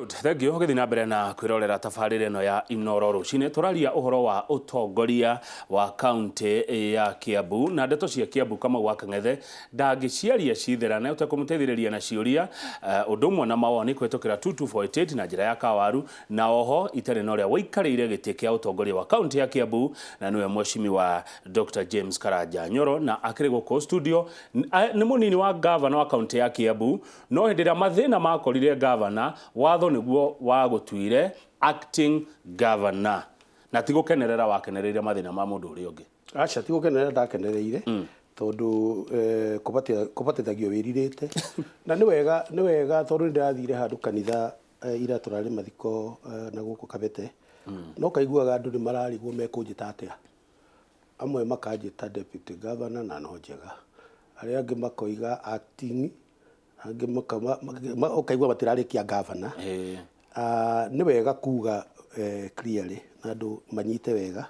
Good. Thank you. Gũthiĩ na mbere na kwĩrorera tabarĩra ĩno ya Inoro rũcinĩ. Tũraria ũhoro wa ũtongoria wa kaunti ya Kiambu na ndeto cia Kiambu. Kamau wa Kang'ethe ndangĩciaria citherane ũtekũmũteithĩrĩria na ciũria, ũndũ ũmwe na mawoni kũhĩtũkĩra 22488 na njĩra ya kawaru, na oho itarĩ na ũrĩa waikarĩire gĩtĩ kĩa ũtongoria wa kaunti ya Kiambu, na nĩwe Mheshimiwa Dr. James Karanja Nyoro, na akĩrĩ gũkũ studio. Nĩ mũnini wa gavana wa kaunti ya Kiambu, no hĩndĩ ĩrĩa mathĩna makorire gavana, watho nĩguo wagũtuire acting governor, na ti gũkenerera wakenereire mathĩna ma mũndũ ũrĩa ũngĩ. Aca, ti gũkenerera ndakenereire, tondũ kũbatithagio wĩrirĩte. Na nĩ wega tondũ nĩ ndĩrathire handũ kanitha ira tũrarĩ mathiko na gũkũ Kabete, no kaiguaga andũ nĩ mararigwo mekũnjĩta atĩa. Amwe makanjĩta deputy governor, na no njega, arĩa angĩ makoiga acting, angĩ ũkaigua matirarĩkia governor. Nĩ wega kuga clearly na andũ manyite wega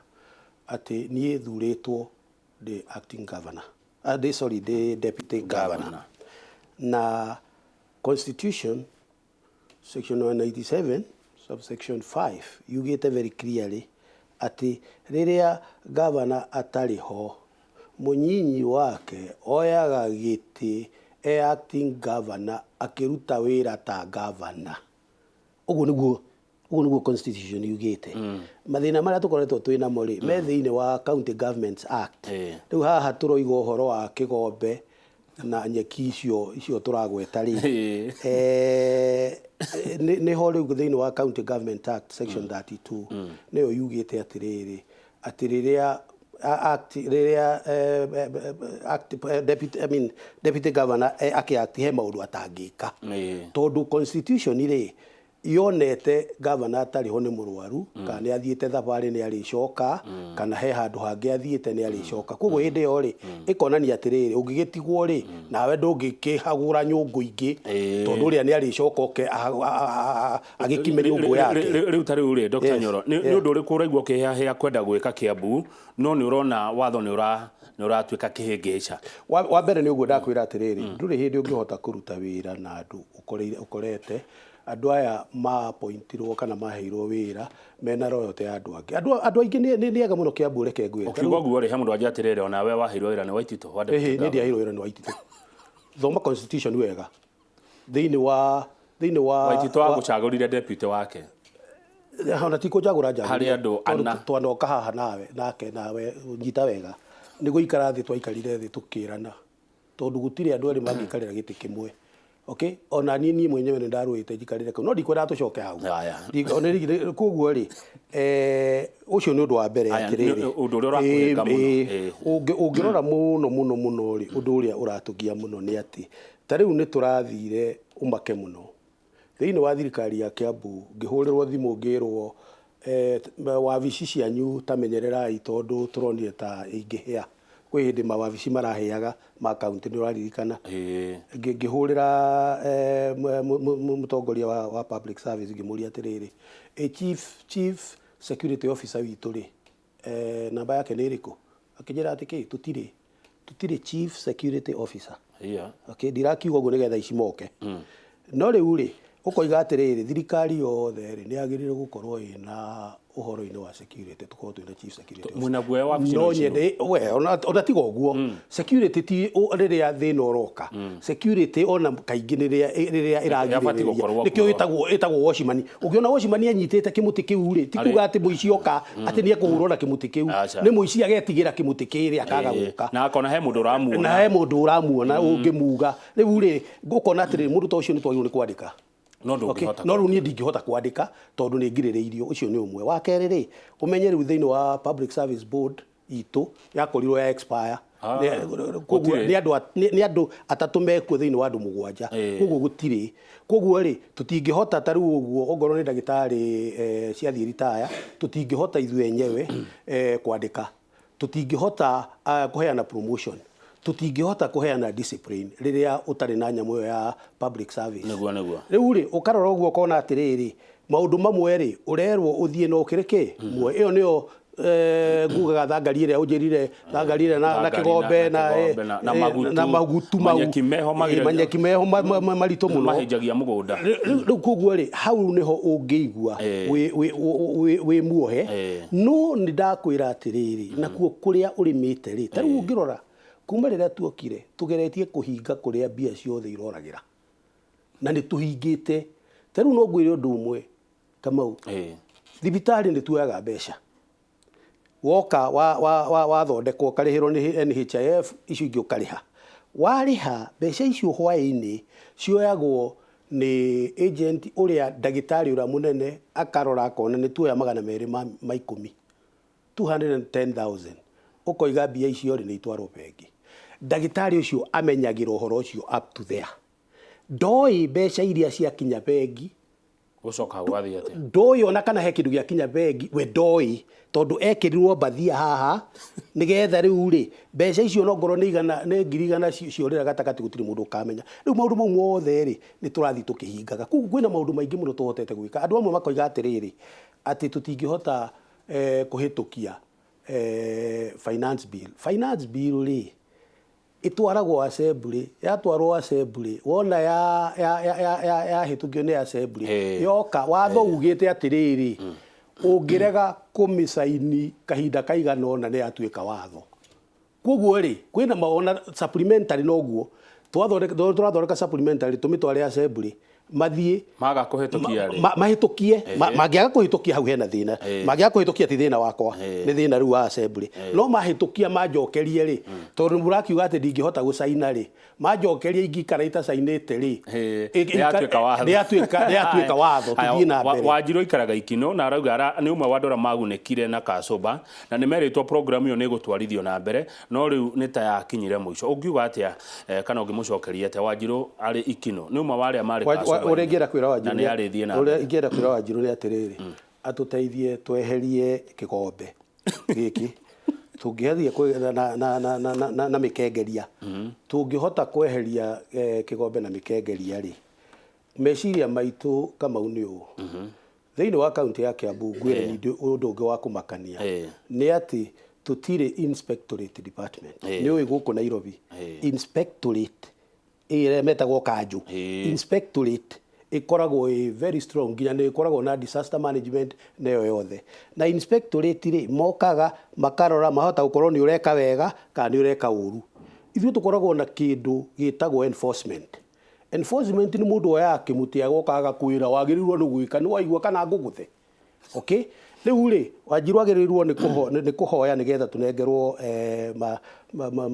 atĩ niĩ thurĩtwo ndĩ acting governor, ndĩ, sorry, ndĩ deputy governor. Governor. Na constitution section 197 subsection 5 yugĩte very clearly atĩ rĩrĩa governor atarĩ ho, mũnyinyi wake oyaga gĩtĩ e acting governor akĩruta wĩra ta governor. Ũguo nĩguo constitution yugĩte. Mathĩna marĩa tũkoretwo twĩ namo rĩ, me thĩinĩ wa County Governments Act. Rĩu haha tũroiga ũhoro wa kĩgombe na nyeki icio tũragweta rĩ, nĩho rĩu thĩinĩ wa County Government Act section 32 nĩyo yugĩte atĩrĩrĩ, atĩ rĩrĩa act rĩrĩa act deputy, I mean, deputy governor akĩ-act, he maũndũ atangĩka, tondũ constitution rĩ yonete gavana atarĩ ho nĩ mũrwaru, kana nĩ athiĩte thabarĩ nĩ arĩcoka, kana he handũ hangĩ athiĩte nĩ arĩcoka. Koguo hĩndĩ ĩyo rĩ, ĩkonania atĩrĩrĩ, ũngĩgĩtigwo rĩ, nawe ndũngĩkĩhagũra nyũngũ ingĩ, tondũ ũrĩa nĩ arĩcoka oke agĩkime nyũngũ yake. Rĩu ta rĩu rĩ, Dr. Nyoro, nĩ ũndũ ũrĩkũ ũraigua ũkĩhĩahĩa kwenda gwĩka Kiambu, no nĩ ũrona watho nĩ ũratuĩka kĩhĩngĩca? Wa mbere nĩ ũguo ndakwĩra atĩrĩrĩ, ndũrĩ hĩndĩ ũngĩhota kũruta wĩra na andũ ũkorete andũ aya ma-appointirwo kana maheirwo wĩra mena royalty ya andũ angĩ. Andũ aingĩ nĩ ega mũno Kiambu, reke ngwĩre. Ũkiuga ũguo rĩ, he mũndũ wanjia atĩrĩrĩ, onawe waheirwo wĩra nĩ Waititũ wa deputy Ĩhĩ, niĩ governor. Ndiaheirwo wĩra nĩ Waititũ. Thoma constitution wega thĩinĩ wa Waititũ agũcagũrire deputy wake. Ona ti kũnjagũra njagũrire. Harĩ andũ Tondũ ana. Twanoka haha nawe nake nawe nyita wega, nĩ gũikara thĩ twaikarire thĩ tũkĩrana, tondũ gũtirĩ andũ erĩ mangĩikarĩra gĩtĩ kĩmwe. Okay, ona niĩ mwenyewe nĩ ndarũĩte njikarĩre kau, no ndikwendaga tũcoke hau. Haya. Koguo rĩ, ũcio nĩ ũndũ wa mbere. Aya, atĩrĩrĩ, ũndũ ũrĩa ũrakũhĩnga mũno. Ũngĩrora mũno mũno mũno rĩ, ũndũ ũrĩa ũratũgia mũno nĩ atĩ ta rĩu nĩ tũrathire ũmake mũno thĩinĩ wa thirikari ya Kiambu. Ngĩhũrĩrwo thimũ ngĩrwo, wabici cianyu ta menyererai, tondũ tũronire ta ingĩhĩa. Kwĩ hĩndĩ mawabici marahĩaga ma kaunti, nĩ ũraririkana? Ĩĩ. Ngĩhũrĩra mũtongoria wa public service, ngĩmũria atĩrĩrĩ, chief security officer witũ rĩ, namba yake nĩ ĩrĩkũ? Akĩnjĩra atĩ kĩ tũtirĩ chief security officer. Okay, ndirakiuga ũguo nĩgetha ici moke, no rĩu rĩ, ũkoiga atĩrĩrĩ, thirikari yothe rĩ, nĩ yagĩrĩire gũkorwo ĩna ũhoro-inĩ wa security, tũkorwo twĩna chief security officer. Mwĩna guoya wabici no no icinwo? Nyende we ona tiga ũguo, security ti rĩrĩa thĩna ũroka. Security ona kaingĩ nĩ rĩrĩa Yabatiĩ ĩragirĩrĩria gũkorwo nĩkĩo kuo. ĩtagwo watchman. Ũngĩona watchman anyitĩte kĩmũtĩ kĩu rĩ, ti kuga atĩ mũici oka atĩ nĩ ekũhũrwo na kĩmũtĩ kĩu. Aca. Nĩ mũici agetigĩra kĩmũtĩ kĩrĩa akaga gũka. Na akona he mũndũ ũramuona. Na he mũndũ ũramuona ũngĩmuga. Rĩu rĩ, ũkona atĩrĩrĩ, mũndũ ta ũcio nĩ twagĩrĩirwo nĩ kwandĩka. No Okay, ndũngĩhota. No rĩu niĩ ndingĩhota kwandĩka tondũ nĩ ngirĩrĩirio. Ũcio nĩ ũmwe. Wa kerĩ rĩ, ũmenye rĩu thĩinĩ wa public service board itũ yakorirwo ya expire. Koguo Gũtirĩ. Nĩ andũ atatũ mekuo thĩinĩ wa andũ mũgwanja. Koguo gũtirĩ. Koguo rĩ, tũtingĩhota ta rĩu ũguo, ongorwo nĩ ndagĩtarĩ ciathiĩ ritaya, tũtingĩhota ithuĩ enyewe kwandĩka, tũtingĩhota kũheana promotion, tũtingĩhota kũheana discipline rĩrĩa ũtarĩ na nyamũ ĩyo ya public service. Nĩguo. Rĩu rĩ, ũkarora ũguo ũkona atĩrĩrĩ, maũndũ mamwe rĩ, ũrerwo ũthiĩ na ũkĩrĩ kĩ mwe ĩyo nĩyo. Ngugaga thangari ĩrĩa ũnjĩrire, thangari ĩrĩa na Thangari kĩgombe na na kĩgombe na magutu. Na magutu mau. Manyeki meho Manyeki meho maritũ mũno. Mahĩnjagia mũgũnda. Rĩu koguo rĩ, hau nĩho ũngĩigua wĩ muohe. No nĩ ndakwĩra atĩrĩrĩ, nakuo kũrĩa ũrĩmĩte rĩ, ta rĩu ũngĩrora kuma rĩrĩa tuokire, tũgeretie kũhinga kũrĩa mbia ciothe iroragĩra, na nĩ tũhingĩte. Ta rĩu no ngwĩre ũndũ ũmwe, Kamau. Thibitarĩ nĩ tuoyaga mbeca, woka wathondekwo ũkarĩhĩrwo nĩ NHIF, icio ingĩ ũkarĩha. Warĩha mbeca icio, hwaĩ-inĩ cioyagwo nĩ agent ũrĩa ndagĩtarĩ ũrĩa mũnene, akarora akona nĩ tuoya 210, 210,000. Ũkoiga mbia icio rĩ, nĩ itwarwo bengi. Ndagĩtarĩ ũcio amenyagĩra ũhoro ũcio up to there, ndoĩ mbeca iria ciakinya bengi. Gũcoka hau gwathiĩ atĩa? Ndoĩ ona kana he kĩndũ gĩakinya bengi, we ndoĩ, tondũ ekĩrirwo mbathia haha nĩgetha rĩu rĩ, mbeca icio no ngorwo nĩ igana, nĩ 100,000 ciorĩra gatagatĩ, gũtirĩ mũndũ ũkamenya. Rĩu maũndũ mau mothe rĩ, nĩ tũrathiĩ tũkĩhingaga. Koguo kwĩna maũndũ maingĩ mũno tũhotete gwĩka. Andũ amwe makoiga atĩrĩrĩ, atĩ tũtingĩhota kũhĩtũkia finance bill. Finance bill rĩ, ĩtwaragwo assembly. Yatwarwo assembly, wona yahĩtũkio nĩ assembly, yoka watho ugĩte atĩrĩrĩ, ũngĩrega kũmĩcaini kahinda kaigana ũna, nĩ yatuĩka watho. Koguo rĩ, kwĩna maona supplementary, noguo tũrathondeka supplementary, tũmĩtware assembly, mathiĩ Maga kũhĩtũkia rĩ? Mahĩtũkie. Mangĩaga kũhĩtũkia, hau hena thĩna. Mangĩaga kũhĩtũkia, ti thĩna wakwa, nĩ thĩna rĩu wa assembly. No mahĩtũkia, manjokerie rĩ, tondũ mũrakiuga atĩ ndingĩhota gũcaina rĩ, manjokerie, ingĩikara itacainĩte rĩ, Nĩ yatuĩka watho. Nĩ yatuĩka watho. Haya, Tũthiĩ na mbere. Wanjiru aikaraga Ikino na arauga nĩ ũmwe wa andũ arĩa magunĩkire na Kasũmba, na nĩ merĩtwo program ĩyo nĩ ĩgũtwarithio na mbere, no rĩu nĩ ta yakinyire mũico. Ũngiuga atĩa kana ũngĩmũcokeria atĩa Wanjiru arĩ Ikino? Nĩ ũmwe wa arĩa marĩ Kasũmba-inĩ. Ũrĩa ingĩenda kwĩra Na Wanjiru nĩ arĩthiĩ na ũrĩa mbere. ingĩenda kwĩra Wanjiru nĩ atĩrĩrĩ, atũteithie tweherie kĩgombe gĩkĩ tũngĩathiĩ na mĩkengeria. Tũngĩhota kweheria kĩgombe na mĩkengeria rĩ, meciria maitũ, Kamau, nĩ ũũ, thĩinĩ wa kaunti ya Kiambu, ngwĩre ningĩ ũndũ ũngĩ wa kũmakania nĩ atĩ tũtirĩ inspectorate department. Nĩ ũĩ gũkũ Nairobi inspectorate ĩrĩa metagwo kanjũ, inspectorate ĩkoragwo ĩ very strong, nginya nĩ ĩkoragwo na disaster management nayo yothe. Na inspectorate rĩ, mokaga makarora, mahota gũkorwo nĩ ũreka wega kana nĩ ũreka ũru. Ithuĩ tũkoragwo na kĩndũ gĩtagwo enforcement. Enforcement nĩ mũndũ woyaga kĩmũtĩ, agoka agakwĩra wagĩrĩirwo nĩ gwĩka, nĩ waigua kana ngũgũthe. Okay, rĩu rĩ, Wanjiru agĩrĩirwo nĩ kũhoya nĩgetha tũnengerwo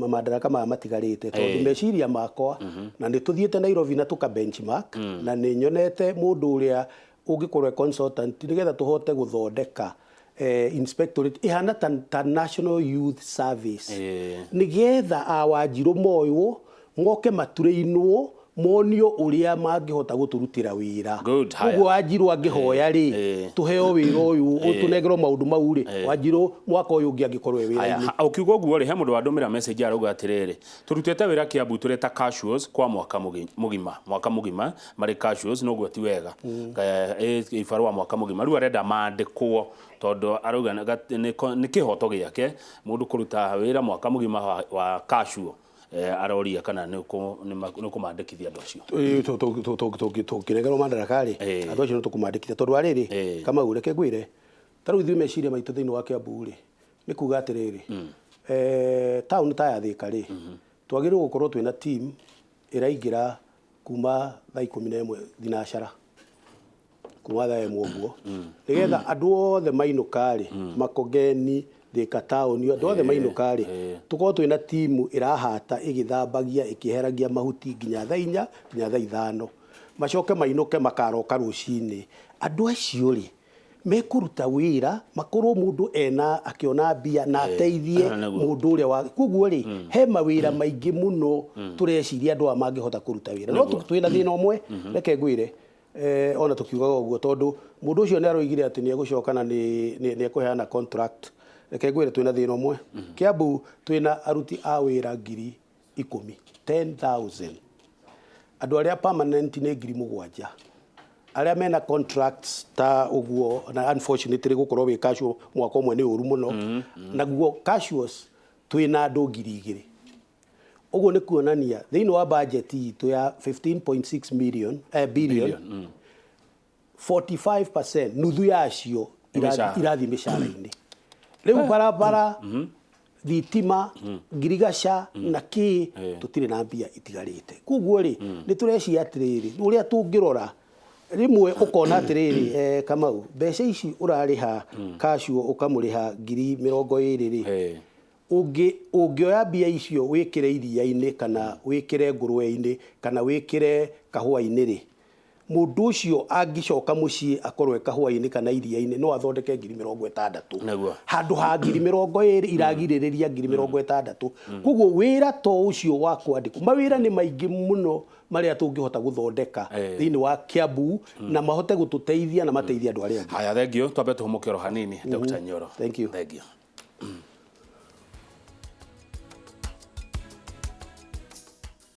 madaraka maya matigarĩte, tondũ meciria makwa, na nĩ tũthiĩte Nairobi na tũka benchmark, na nĩ nyonete mũndũ ũrĩa ũngĩkorwo e consultant nĩgetha tũhote gũthondeka inspectorate ĩhana ta National Youth Service, nĩgetha a Wanjiru moywo moke maturĩinwo, monio ũrĩa mangĩhota gũtũrutĩra wĩra. Good, haya. Koguo Wanjiru angĩhoya rĩ, tũheo wĩra ũyũ, tũnengerwo maũndũ mau rĩ, Wanjiru mwaka ũyũ ũngĩ angĩkorwo e Haya, wĩra-inĩ. Ũkiuga ũguo rĩ, he mũndũ wandũmĩra message, arauga atĩrĩrĩ, tũrutĩte wĩra Kiambu tũrĩ ta casuals kwa mwaka mũgima, mwaka mũgima marĩ casuals, noguo ti wega. Ibarũa mwaka mũgima, rĩu arenda mandĩkwo, tondũ arauga nĩ kĩhoto gĩake mũndũ kũruta wĩra mwaka mũgima wa casual. Aroria kana nĩ ũkũmandĩkithia andũ acio. Tũngĩnengerwo madaraka rĩ, andũ acio nĩ tũkũmandĩkithia, tondũ arĩrĩ, Kamau, reke ngwĩre, ta rĩu ithuĩ meciria maitũ thĩinĩ wa Kiambu rĩ, nĩ kuga atĩrĩrĩ, taũni ta ya Thĩka rĩ, twagĩrĩirwo gũkorwo twĩna team ĩraingĩra kuma thaa 11 thinacara, kuma thaa 1 ũguo, nĩgetha andũ othe mainũka rĩ, Makongeni, Thĩka taũni, andũ othe mainũka rĩ, tũkorwo twĩna timu ĩrahata, ĩgĩthambagia, ĩkĩeheragia mahuti nginya thaa 4, nginya thaa 5, macoke mainũke, makaroka rũcinĩ. Andũ acio rĩ, mekũruta wĩra, makorwo mũndũ ena akĩona mbia na ateithie mũndũ ũrĩa wa koguo rĩ, he mawĩra maingĩ mũno tũreciria andũ aya mangĩhota kũruta wĩra. No twĩna thĩna ũmwe, reke ngwĩre, ona tũkiugaga ũguo, tondũ mũndũ ũcio nĩ aroigire atĩ nĩ egũcoka na nĩ ekũheana contract. Reke ngwĩre, twĩna thĩna ũmwe. Kiambu twĩna aruti a wĩra 10,000, 10,000. Andũ arĩa permanent nĩ 7,000. Arĩa mena contracts ta ũguo, na unfortunately gũkorwo wĩ casual mwaka ũmwe nĩ ũru mũno. Naguo casuals twĩna andũ 2,000. Ũguo nĩ kuonania thĩinĩ wa budget itũ ya 15.6 million, billion, Billion. 45%, nuthu yacio Nĩ mĩcara. Irathiĩ mĩcara-inĩ. Rĩu barabara, thitima, ngirigaca na kĩ, tũtirĩ na mbia itigarĩte. Koguo rĩ, nĩ tũreciria atĩrĩrĩ, ũrĩa tũngĩrora rĩmwe ũkona atĩrĩrĩ, Kamau, mbeca ici ũrarĩha casual, ũkamũrĩha 20,000 rĩ, ũngĩoya mbia icio wĩkĩre iria-inĩ kana wĩkĩre ngũrwe-inĩ kana wĩkĩre kahũa-inĩ rĩ, mũndũ ũcio angĩcoka mũciĩ akorwo e kahũa-inĩ kana iria-inĩ, no athondeke 60,000 handũ ha 20,000 iragirĩrĩria 60,000. Koguo wĩra to ũcio wa kwandĩkwo, mawĩra nĩ maingĩ mũno marĩa tũngĩhota gũthondeka thĩinĩ wa Kiambu na mahote gũtũteithia na mateithie andũ arĩa angĩ. Haya, thengio. Twambe tũhũmũke oro hanini, Dr. Nyoro. Thank you. Thank you.